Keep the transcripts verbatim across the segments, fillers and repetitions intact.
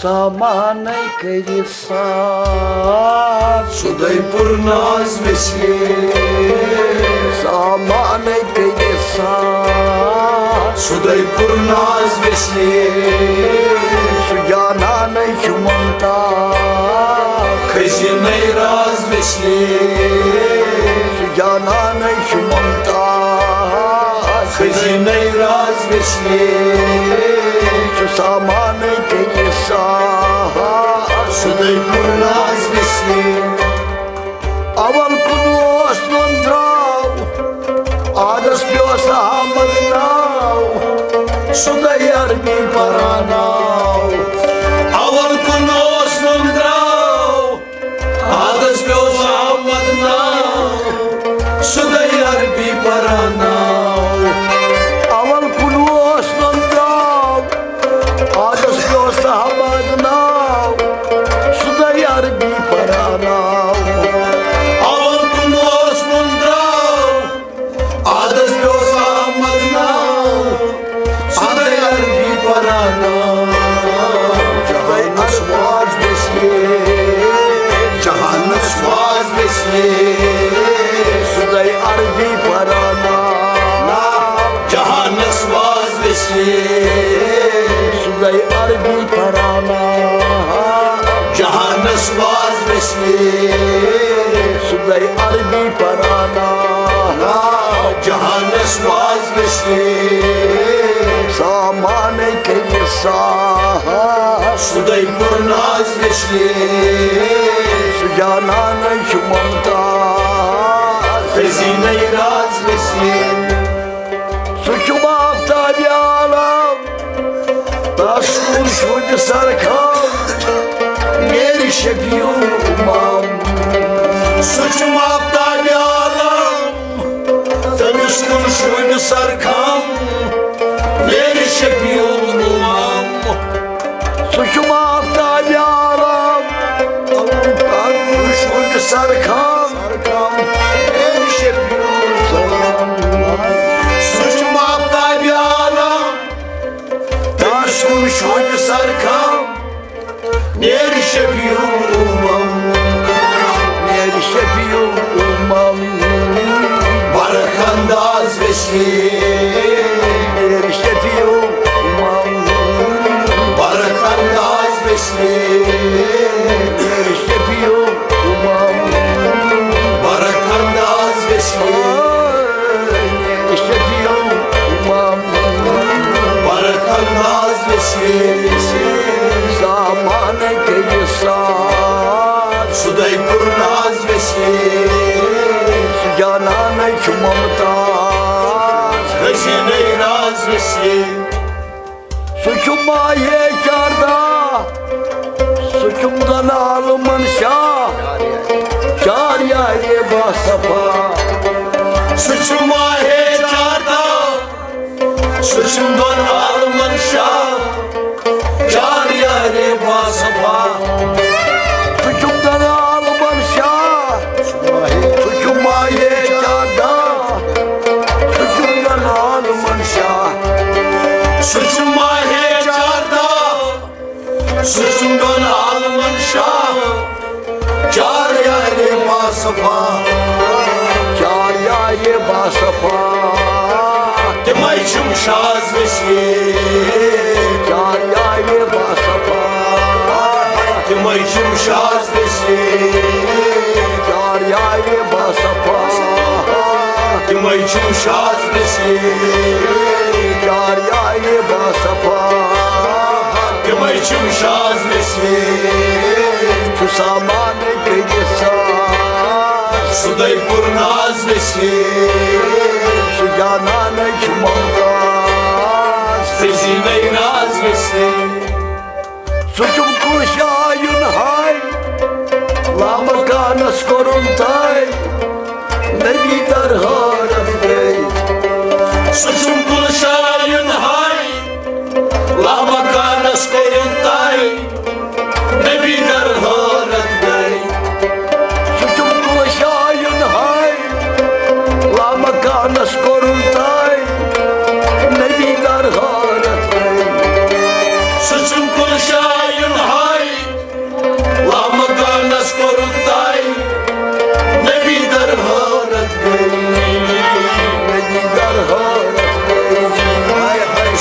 سامانے کٔرِتھ ساتھ سُدے پُر ناز ویسے۔ سامانے کٔرِتھ ساتھ سُدے پُر ناز ویسے۔ سُہ جانانے چھُ ممتا۔ کھٔسِنَے راز ویسے۔ سُہ جانانے چھُ ممتا۔ کھٔسِنَے راز ویسے۔ چھُ سامانے کٔرِتھ ساتھ سُدے پُر ناز ویسے۔ اول کُن اوس نُن درٛاو، عادس پیوس احمد ناو، سُدے عربی پران آو۔ اول کُن اوس نُن درٛاو، عادس پیوس احمد ناو، سُدے عربی پران آو۔ اول کُن اوس نُن درٛاو، عادس پیوس احمد ناو، سُدے عربی پران آو۔ اول کُن اوس نُن درٛاو، عادس پیوس احمد ناو، سُدے عربی پران آو۔ جہانس واز ویسے۔ جہانس واز ویسے۔ سُدے عربی پران آو۔ جہانس واز ویسے۔ سُدے عربی پران آو۔ جہانس واز ویسے۔ سُدے عربی پران آو۔ جہانس واز ویسے۔ سامانے کٔرِتھ ساتھ سُدے پُر ناز ویسے۔ سُہ جانانے چھُ ممتا۔ کھٔسِنَے راز ویسے۔ سُہ چھُ مافتاب عالم، تس کُن شُدِ سرخم، میرِ شفیع الامم۔ سُہ چھُ مافتاب عالم، تٔمِس کُن شُدِ سرخم، میرِ شفیع الامم۔ سُہ چھُ مافتاب عالم، تٔمِس کُن شُدِ سرخم، میرِ شفیع الامم۔ سُہ چھُ مافتاب عالم، تٔمِس کُن شُدِ سرخم، میرِ شفیع الامم۔ میرِ شفیع الامم۔ برق انداز ویسے۔ میرِ شفیع الامم۔ برق انداز ویسے۔ میرِ شفیع الامم۔ برق انداز ویسے۔ میرِ شفیع الامم۔ برق انداز ویسے۔ سامانے کٔرِتھ ساتھ سُدے پُر ناز ویسے۔ سُہ جانانے چھُ ممتاز۔ کھٔسِنَے راز ویسے۔ سُہ چھُ ماہِ چاردہ، سُہ چھُم دۄن عالمن شاہ، چار یارِ باصفا۔ سُہ چھُ ماہِ چاردہ، سُہ چھُم دۄن عالمن شاہ، چار یارِ باصفا۔ سُہ چھُم دۄن عالمن شاہ، سُہ چھُ ماہِ چاردہ، سُہ چھُم دۄن عالمن شاہ۔ سُہ چھُ ماہِ چاردہ، سُہ چھُم دۄن عالمن شاہ، چار یارِ باصفا۔ چار یارِ باصفا۔ تِمے چھِم شاز ویسے۔ چار یارِ باصفا۔ تِمے چھِم شاز ویسے۔ چار یارِ باصفا۔ تِمے چھِم شاز ویسے۔ چار یارِ باصفا۔ تِمے چھِم شاز ویسے۔ چھُ سامان کٔرِتھ ساز۔ سُدے پُر ناز ویسے۔ سُہ جانانے چھُ ممتاز۔ کھٔسِنَے راز ویسے۔ سُہ چھُم کُل شایُن ہاے، لامکانس کوٚرُن تاے، نبی در حٲرت گٔے۔ سُہ چھُم کُل شایُن ہاے، لامکانس کوٚرُن تاے، نبی در حٲرت گٔے۔ سُہ چھُم کُل شایُن ہاے، لامکانس کوٚرُن تاے، نبی در حٲرت گٔے۔ سُہ چھُم کُل شایُن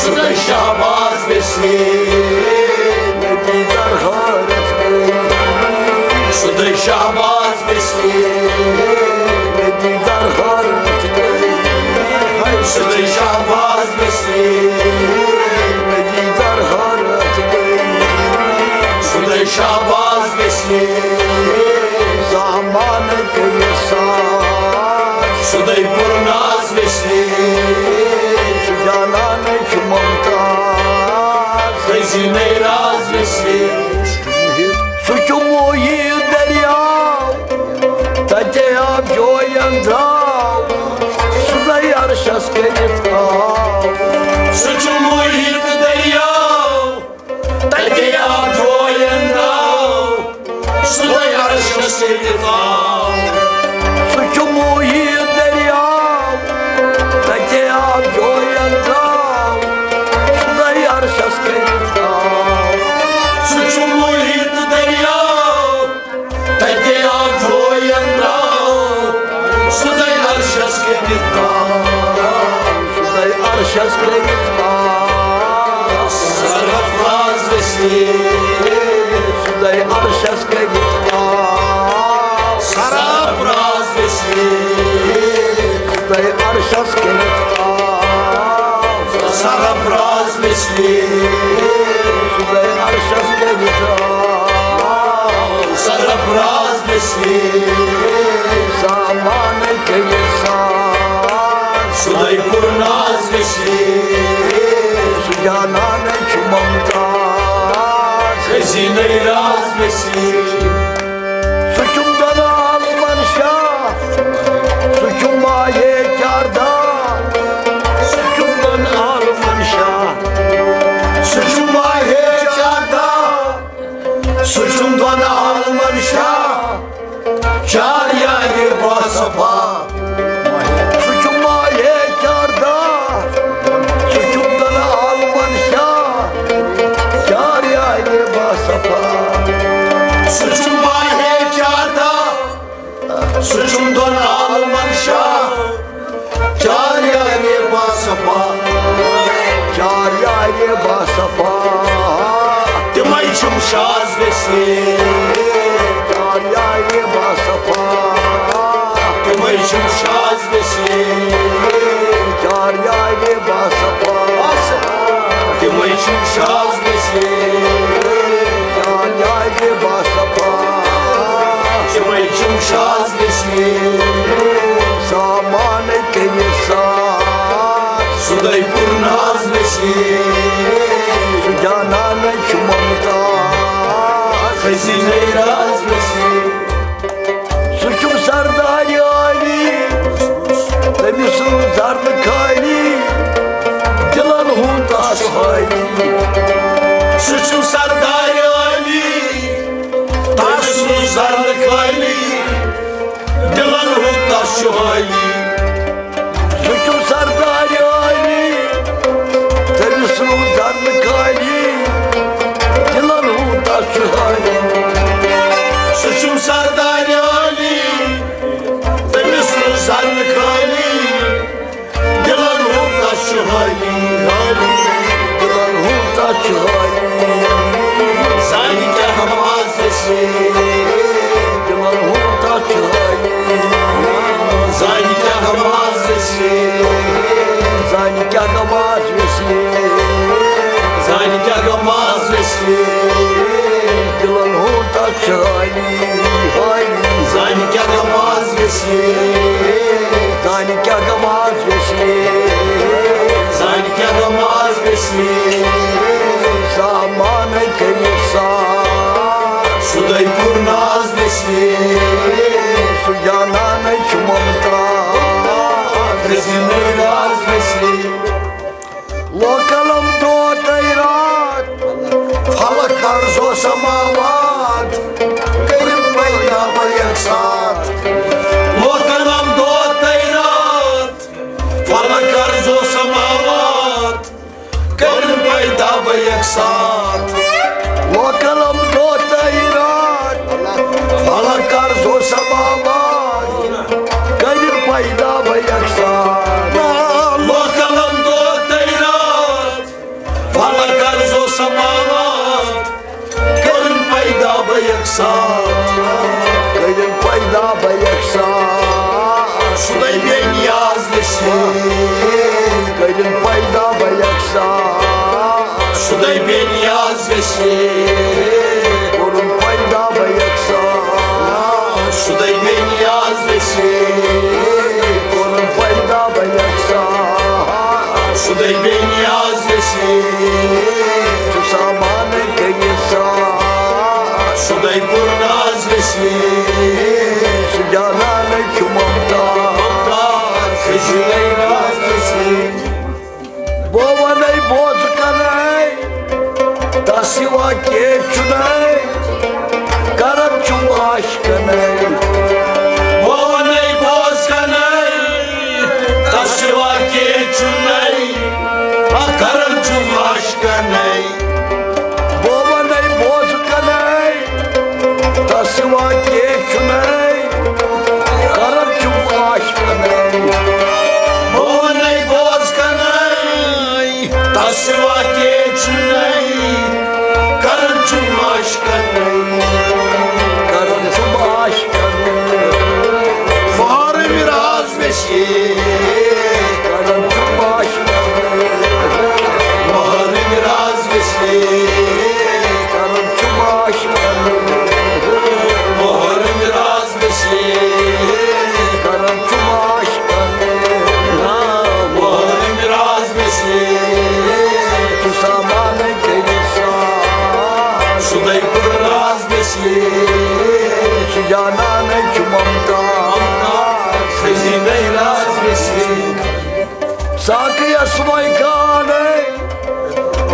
سُہ دٔے شہباز ویسے، مےٚ دیٖدار حٲرتھ گٔے۔ سُہ دٔے شہباز ویسے، مےٚ دیٖدار حٲرتھ گٔے۔ سُہ دٔے شہباز ویسے، مےٚ دیٖدار حٲرتھ گٔے۔ سُہ دٔے شہباز ویسے، زامانہٕ کٔرِتھ ساز۔ سُہ دٔے پُرناز ویسے، سُہ جانانٕے چھُ ممتاز۔ خزینَے راز ویسے۔ سُہ چھُ محیط دٔریاو، تَتے آب جوین درٛاو۔ سُہ دٔے عرشس کٔرِتھ آو۔ سُہ چھُ محیط دٔریاو، تَتہِ آو جوین ناو، سُہ دٔے عرشس کٔرِتھ آو۔ سُہ چھُ محیط دٔریاو، تَتہِ آو جوین ناو، سُہ دٔے عرشس کٔرِتھ آو۔ سُہ چھُ محیط دٔریاو، تَتہِ آو جوین ناو، سُہ دٔے عرشس کٔرِتھ آو۔ سُہ دٔے عرشس کٔرِتھ آو۔ سرفراز ویسے۔ سُہ دٔے عرشس کٔرِتھ آو۔ سرفراز ویسے۔ سُہ دٔے عرشس کٔرِتھ آو۔ سرفراز ویسے۔ سُہ دٔے عرشس کٔرِتھ آو۔ سرفراز ویسے۔ زامانہٕ کٔرِتھ ساز۔ سُہ دٔے پُرناز ویسے۔ سُہ جانانٕے چھُ ممتاز۔ خزینَے راز ویسے۔ سُہ چھُم دۄنہٕ عالمن شاہ، سُہ چھُم ماہے چارداہ۔ سُہ چھُم دۄنہٕ عالمن شاہ، سُہ چھُم ماہے چارداہ۔ سُہ چھُم دۄنہٕ عالمن شاہ، چار یارِ باصفا۔ سُہ چھُ ماہے چارداہ، سُہ چھُ دۄنہٕ عالمن شاہ، چار یارِ باصفا۔ سُہ چھُ ماہے چارداہ، سُہ چھُ دۄنہٕ عالمن شاہ، چار یارِ باصفا۔ چار یارِ باصفا۔ تِمے چھِم شاز ویسے۔ چار یارِ باصفا۔ تِمے چھِم شاز ویسے۔ چار یارِ باصفا۔ تِمے چھِم شاز ویسے۔ چار یارِ باصفا۔ تِمے چھِم شاز ویسے۔ زامانہٕ کٔرِتھ ساز۔ سُہ دٔے پُرناز ویسے۔ سُہ جانانٕے چھُ ممتاز۔ خزینَے راز ویسے۔ سُہ چھُم سردارِ عٲلی، تٔمِس سٕنٛز زر نہٕ خٲلی، دِلن ہُنٛد تس چھُ حٲلی۔ سُہ چھُم سردارِ عٲلی، تس سٕنٛز زر نہٕ خٲلی، دِلن ہُنٛد تس چھُ حٲلی۔ سُہ چھُم سردارِ عٲلی، تٔمِس سٕنٛز زر نہٕ خٲلی، دِلن ہُنٛد تس چھُ حٲلی۔ سُہ چھُم سردارِ عٲلی، تٔمِس سٕنٛز زر نہٕ خٲلی، دِلن ہُنٛد تس چھُ حٲلی، حٲلی، دِلن ہُنٛد تس چھُ حٲلی۔ زانہِ کیٛاہ نماز ویسے، دِلن ہُنٛد تس چھُ حٲلی۔ زانہِ کیٛاہ نماز ویسے، زانہِ کیٛاہ نماز ویسے، زانہِ کیٛاہ نماز ویسے، دِلن ہُنٛد تس چھُ حٲلی، حٲلی۔ زانہِ کیٛاہ نماز ویسے، زانہِ کیٛاہ نماز ویسے، زانہِ کیٛاہ نماز ویسے۔ زامانَے کٔرِتھ ساز۔ سُہ دٔے پُرناز ویسے۔ سُہ جانانَے چھُ ممتاز۔ خزینَے راز ویسے۔ لوکلم دود تیرات، فلک ارض و سماوات، کٔرِتھ پیدا بیک ساتھ۔ لوکلم دود تیرات، فلک ارض و سماوات، کٔرِتھ پیدا بیک ساتھ۔ لوکلم دود تیرات، فلک ارض و سماوات، کٔرِتھ پیدا بیک ساتھ۔ لوکلم دود تیرات، کماوان، کٔرٕن پیدا بے یکسان۔ کٔرٕن پیدا بے یکسان۔ سُہ دَے بے نیاز وسیع۔ کٔرٕن پیدا بے یکسان۔ سُہ دَے بے نیاز وسیع۔ کٔرٕن پیدا بے یکسان۔ سُہ دَے بے نیاز وسیع۔ کٔرٕن پیدا بے یکسان۔ سُہ دَے بے نیاز وسیع۔ چھُ سامان کٔرِتھ سان۔ سُہ دَے پُر ناز وسیع۔ سُہ جانان چھُ ممتاز۔ ممتاز خزینَے راز وسیع۔ بہٕ وَنَے بوز کَنَے، تَس سِوا کینٛہہ چھُنَے، کرم چھُم عاشقَنَے۔ بہٕ وَنَے بوز کَنَے، تَس سِوا کینٛہہ چھُنَے، کرم چھُم عاشقَنَے۔ بہٕ وَنَے بوز کَنَے، تَس سِوا کینٛہہ چھُنَے، کرم چھُم عاشقَنَے۔ بہٕ وَنَے بوز کَنَے، تَس سِوا کینٛہہ چھُنَے، کرم چھُم عاشقَنَے۔ کرم چھُم عاشقَنَے۔ مہر مِراز وسیع۔ کرم چھُم عاشقَنَے۔ مہر مِراز وسیع۔ کرم چھُم عاشقَنَے۔ مہر مِراز وسیع۔ کرم چھُم عاشقَنَے۔ مہر مِراز وسیع۔ چھُ سامان کٔرِتھ سان۔ سُہ دَے پُر ناز وسیع۔ سُہ جانان چھُ ممتاز۔ خزینَے راز وسیع۔ ساقیَس وَے کھانَے،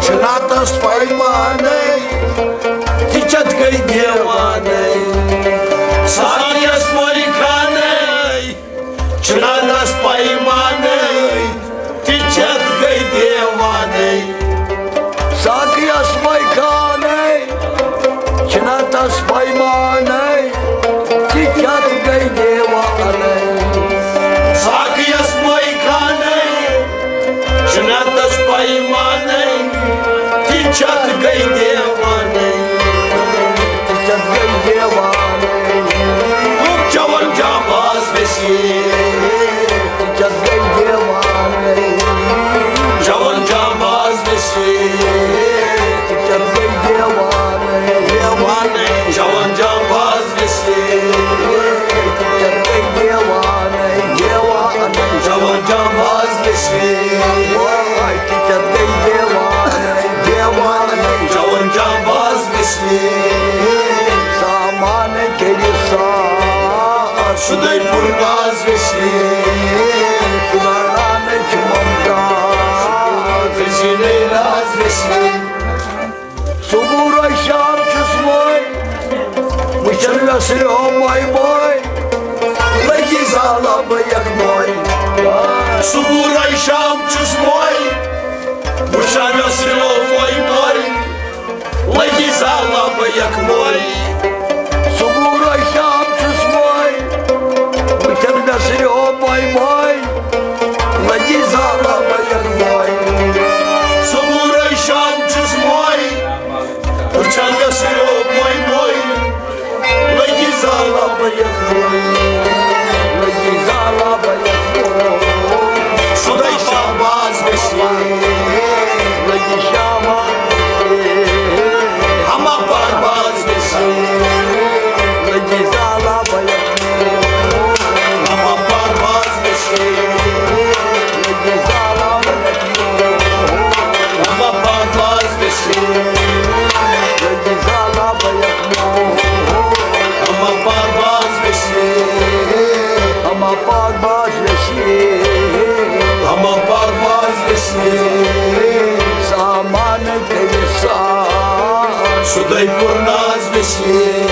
چھُنہ تَس پیمانَے، تہِ چَتھ گٔے دیوانَے۔ ساقیَس وَے کھانَے، چھُنہ تَس پیمانَے، تہِ چَتھ گٔے دیوانَے۔ ساقیَس وَے کھانَے، چھُنہ تَس پیمانَے، تہِ چَتھ گٔے دیوانَے۔ ساقیَس وَے کھانَے، چھُنہ تَس پیمانَے، تہِ چَتھ گٔے دیوانَے۔ تہِ چَتھ گٔے دیوانَے۔ چٮ۪وان جانباز وسیع۔ تہِ چَتھ گٔے دیوانَے۔ چٮ۪وان جانباز وسیع۔ تہِ چَتھ گٔے دیوانَے۔ دیوانَے۔ چٮ۪وان جانباز وسیع۔ تہِ چَتھ گٔے دیوانَے۔ دیوانَے۔ چٮ۪وان جانباز وسیع۔ واے، تہِ چَتھ گٔے دیوانَے۔ دیوانَے۔ چٮ۪وان جانباز وسیع۔ سامان کٔرِتھ سان۔ سُہ دَے پُر ناز وسیع۔ سُہ بَناونَے چھُ ممتاز۔ خزینَے راز وسیع۔ صبح رٲژ شام چھُس وۄنۍ وٕچھان وٮ۪سہٕ ہیوٚو مۄے مۄے۔ لٔگی زالان بہٕ یَکھ مۄے۔ صبح رٲژ شام چھُس وۄنۍ وٕچھان وٮ۪سہٕ ہیوٚو مۄے مۄے۔ لٔگی زالان بہٕ یَکھ مۄے۔ صبح رٲژ شام چھُس وۄنۍ وٕچھان وٮ۪سہٕ ہیوٚو مۄے مۄے۔ لٔگی زالان بہٕ یَکھ مۄے۔ صبح رٲژ شام چھُس وۄنۍ وٕچھان وٮ۪سہٕ ہیوٚو مۄے مۄے۔ لٔگی زالان بہٕ یَکھ مۄے۔ لٔگی زالان بہٕ یَکھ مۄے۔ سُہ دَے شانباز وسیع۔ لٔگی شانباز وسیع۔ ہما پرواز وسیع۔ لٔگی زالان بہٕ یَکھ مۄے۔ ہما پرواز وسیع۔ لٔگی زالان بہٕ یَکھ مۄے۔ ہما پرواز وسیع۔ لٔگی زالان بہٕ یَکھ مۄے۔ ہما پرواز وسیع۔ ہما پرواز وسیع۔ ہما پرواز وسیع۔ سامان کٔرِتھ سان۔ سُہ دَے پُر ناز وسیع۔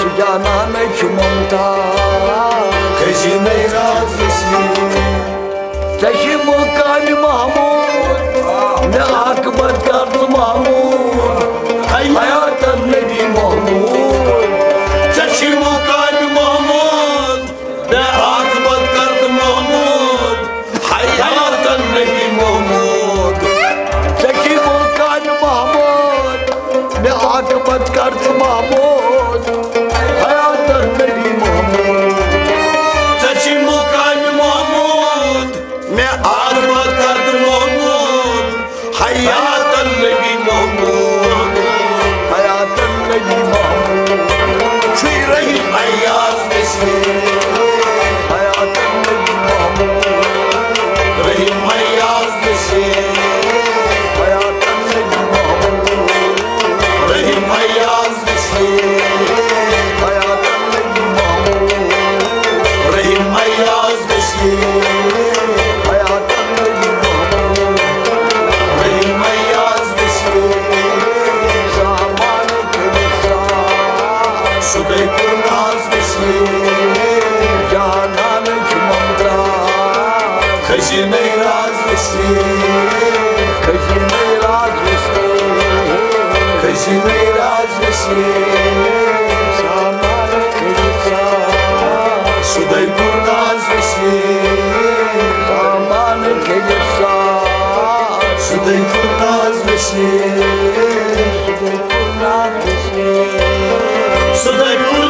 سُہ جانان چھُ ممتاز۔ خزینَے راز وسیع۔ ژےٚ چھُے مقامِ محمود، مےٚ عاقبت کر ژٕ محمود، حیاتن نبی محمود۔ ژےٚ چھُے مقامِ محمود، مےٚ عاقبت کر ژٕ محمود، حیاتن نبی محمود۔ ژےٚ چھُے مقامِ محمود۔ حیاتن نبی محمود، حیاتن نبی محمود، چھُے رحیم ایاز وسیع، حیاتن نبی محمود، رحیم ایاز وسیع، حیاتن نبی محمود، رحیم ایاز وسیع، حیاتن نبی محمود، رحیم ایاز وسیع، حیاتن نبی محمود، رحیم ایاز وسیع، سامان کٔرِتھ ساز، سُدے پُرناز وسیع، جانانٕچ ممتاز، خزینَے راز وسیع، خزینَے راز وسیع، خزینَے راز وسیع، سامان کٔرِتھ ساز، سُدے پُرناز وسیع، سامان کٔرِتھ ساز، سُدے پُرناز وسیع، سُدے پُرناز وسیع، سُدے پُر